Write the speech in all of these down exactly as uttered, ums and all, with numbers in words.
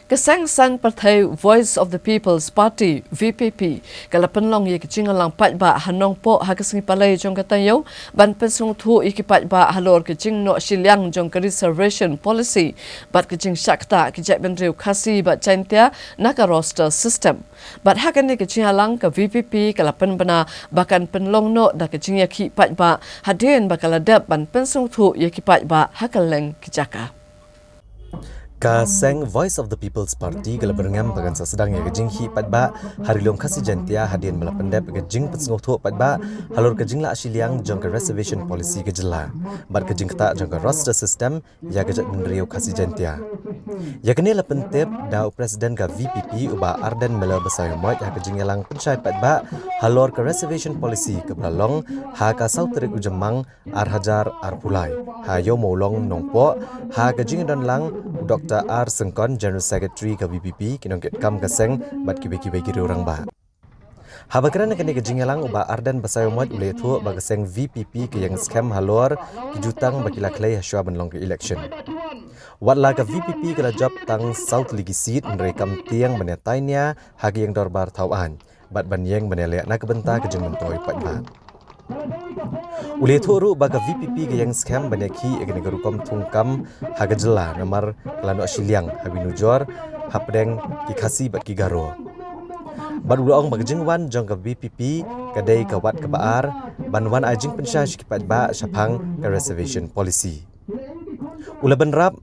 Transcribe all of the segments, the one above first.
Ka seng saiñ pyrthei Voice of the People's Party, V P P, ka la pynlong ïa ka jingïalang paidbah ha Nongpoh ha ka sngi Palei jong ka taïew ban pynsngewthuh ïa ki paidbah halor ka jingnoh shiliang jong ka Reservation Policy bad ka jingshah ktah ki jaitbynriew Khasi bad Jaintia na ka roster system. Bad ha kane ka jingïalang ka V P P ka la pynbna ba kan pynlong noh da ka jingïakhih paidbah hadien ba ka la dep ban pynsngewthuh ïa ki paidbah ha kylleng ki jaka. Ka seng Voice of the People's Party ka la byrngem ba kan sa sdang ïa ka jingkhih paidbah ha Ri Lum Khasi Jaintia hadien ba la pyndep ka jingpynsngewthuh paidbah halor ka jinglah shiliang jong ka Reservation Policy ka jylla bad ka jingktah jong ka roster system ïa ka jaitbynriew Khasi Jaintia. Ïa kane la pyntip da u President ka V P P u Bah Ardent Miller Basaiawmoit ha ka jingïalang pynshai paidbah halor ka Reservation Policy kaba la long ha ka saw tarik u Jymmang ar hajar arphew lai ha Ïew Mawlong Nongpoh, ha ka jingdon lang u Doctor R Syngkon, General Secretary ka V P P, ki nongkitkam ka seng bad kiwei kiwei ki riew rangbah. Haba kren ha kane ka jingïalang u Bah Ardent Basaiawmoit u la ïathuh ba ka seng V P P ka ïeng skhem halor ki jutang ba ki la khlei hashwa ban long ka election. Wat la ka V P P ka la jop tang saw tylli ki seat, hynrei kam tieng ban ïatai nia ha ka ïing dorbar thaw aiñ bad ban ïeng ban ïaleh na ka bynta ka jingmyntoi paidbah. U la ïathuh ruh ba ka V P P ka ïeng skhem ban ïakhih ïa kane ka rukom thungkam ha ka jylla namar ka la noh shiliang ha bynujor hapdeng ki Khasi bad ki Garo. Bad u la ong ba ka jingwan jong ka V P P ka dei ka wat kaba ar ban wan ai jingpynshai sha ki paidbah shaphang ka Reservation Policy. U la bynrap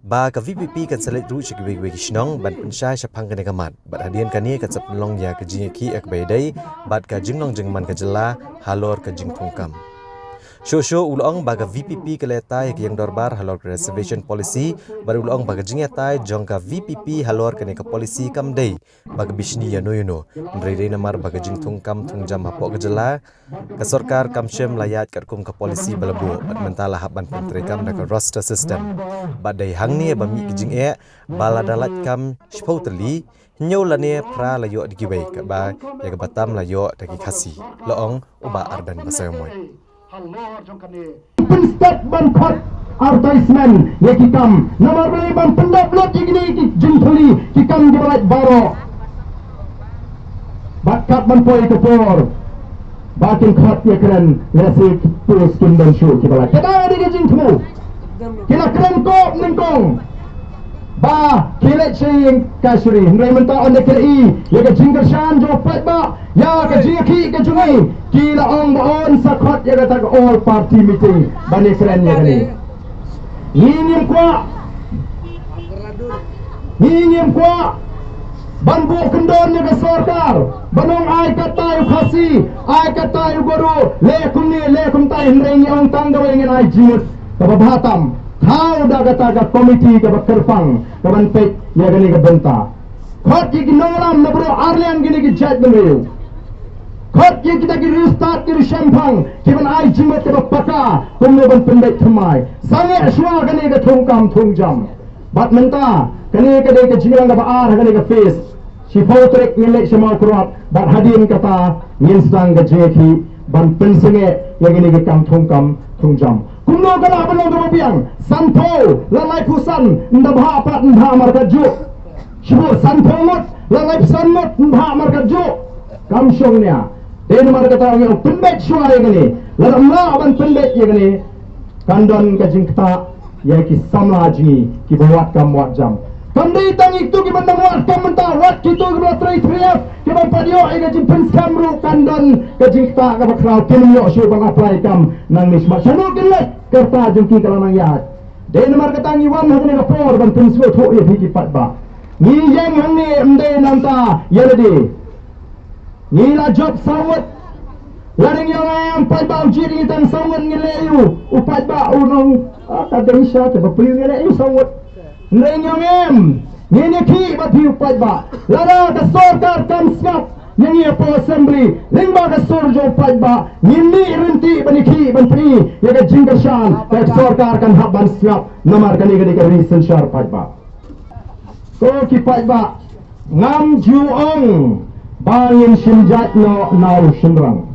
ba ka V P P kan sa leit ruh sha kiwei kiwei ki shnong ban pynshai shaphang kane ka mat bad hadien kane kan sa pynlong ïa ka jingïakhih ïa kaba ïadei bad ka jinglong jingman ka jylla halor ka jingthungkam. Shuh shuh u la ong ba ka V P P ka la ïatai ïa ka ïing dorbar halor ka Reservation Policy bad u la ong ba ka jingïatai jong ka V P P halor kane ka policy kam dei ba ka bishni ïano ïano, hynrei dei namar ba ka jingthungkam thungjam hapoh ka jylla, ka sorkar kam shym la ïaid katkum ka policy ba la buh bad mynta la hap ban pyntreikam da ka roster system. Bad dei hangne ba mih ka jingeh ba lada lait kam shiphew tylli, hynñiew lane phra la ïoh da kiwei, katba ïa kaba tam la ïoh da ki Khasi, la ong u Bah Ardent Basaiawmoit. Pynstep ban khot advertisement ïa ki kam namar ba ban pyndep lut ïa kine ki jingthuli ki kam kiba lait baroh. Bad kat ban poi ka por ba kin khot ïakren lehse ki post kin don shuh kiba lait. Ka dei ka jingthmu. Ki la kren kop nyngkong ba ki leit sha ïing kashari, hynrei mynta ynda ki la i ïa ka jingkyrshan jong u paidbah ïa ka jingïakhih ka jong ngi, ki la ong ba yn sa khot ïa kata ka all party meeting ban ïakren ïa kane. Ngi ngim kwah, ngi ngim kwah ban buh kyndon ïa ka sorkar ban ong ai katta ïa u Khasi, ai katta ïa u Garo, leh kumne leh kumtai, hynrei ngi ong tang kawei, ngin ai jingmut kaba bha tam. Thaw da kata ka komiti kaba kyrpang kaban peit ïa kane ka bynta. Khot ïa ki nongïalam na baroh arliang kine ki jaitbynriew. Khot ïa kita ki riewstad ki riewshemphang kiban ai jingmut kaba paka kumno ban pynbeit thymmai. Sangeh shuwa kane ka thungkam thungjam. Bad mynta kane ka dei ka jingïalang kaba ar ha kane ka phase. Shiphew tarik ngin leit sha Mawkyrwat bad hadien kata ngin sdang ka jingïakhih ban pynsangeh ïa kine ki kam thungkam thungjam. Kumno ka lah ban long kaba biang? Sanphew la laiphew san, ynda bha pat ynda bha markatjuh. Shibun sanphew ngut la laiphew san ngut, ynda bha markatjuh. Kam shong nia. Dei namar kata ngi ong pynbeit shuwa ïa kane. Lada ym lah ban pynbeit ïa kane, kan don ka jingktah ïa ki samla jong ngi kiba wad kam wad jam. Kam dei tang ïa kito kiba nang wad kam mynta, wat kito kiba la trei thrift, kiba pat ïoh ïa ka jingpynskhem ruh kan don ka jingktah kaba khraw, kin ym ïoh shuh ban apply kam nangne. Shano kin leit ka rta jong ki ka la nang ïaid. Dei namar kata ngi wan hangne ka por ban pynsngewthuh ïa phi ki paidbah. Ngi ïeng hangne ym dei nangta ïa lade. Ngi la jop saw ngut. La dang ïa ong em paidbah, u jied ngi tang saw ngut, ngi leh aïu? U paidbah u ong, ah, ka dang sha te ba pli ngi leh aïu saw ngut. Ngi ïa ong em, ngi ïa khih bad phi u paidbah. Lada ka sorkar kam sngap ïa ngi hapoh assembly lyngba ka sur jong u paidbah, ngi mih ryntih ban ïa khih ban pyni ïa ka jingkyrshan, ka sorkar kan hap ban sngap namar kane ka dei ka ri synshar paidbah. Ko ki paidbah, ngam ju ong ba ngin shim jait noh na u shynrang.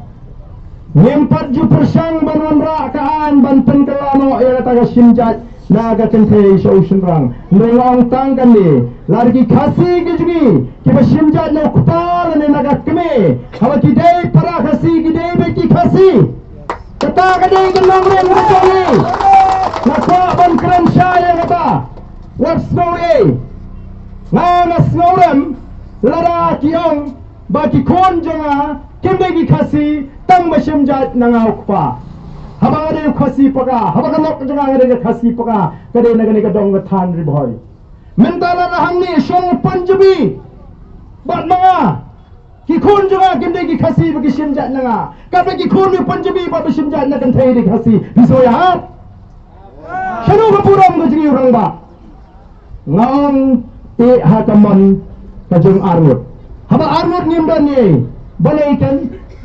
Ngim pat ju pyrshang ban wanrah ka aiñ ban pynkylla noh ïa kata ka shim jait na ka kynthei sha u shynrang. Nga ong tang kane, lada ki Khasi ki jong ngi kiba shim jait na u kpa lane na ka kmie, haba ki dei para Khasi, ki dei beit ki Khasi. Kata ka dei ka nongrim ka jong ngi. Nga kwah ban kren shai ïa kata. Wat sngewrem. Nga, nga sngewrem lada ki ong ba ki khun jong nga kim dei ki Khasi tang ba shim jait na nga u kpa. Haba nga dei u Khasi paka, haba ka lok jong nga nga dei ka Khasi paka, ka dei na kane ka dong ka thaiñ Ri Bhoi. Mynta lada hangne shong u Punjabi bad ma nga, ki khun jong nga kim dei ki Khasi ba ki shim jait na nga. Katba ki khun u Punjabi ba ba shim jait na ka kynthei dei Khasi. Phi sngewthuh? Shano ka burom ka jong ngi u rangbah? Nga ong, eh, ha ka mon ka jong arngut. Haba arngut ngim don ei. Balei kan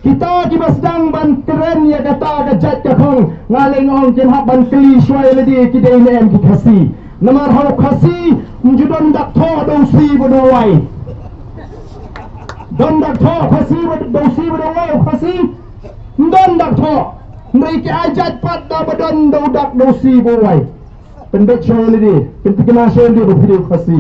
kita kiba sdang ban kren ïa kata ka jait ka khong, nga lei nga ong kin hap ban kylli shuwa ïa lade ki dei ne em ki Khasi. Namar ha u Khasi ym ju don dak thoh da u si bad u wai. Don dak thoh Khasi bad da u si bad u wai u Khasi. Ym don dak thoh. Hynrei ki ai jait pat da ba don da u dak da u si bad u wai. Pynbeit shuwa ïa lade, pynthikna shuwa ïa lade ba phi dei u Khasi.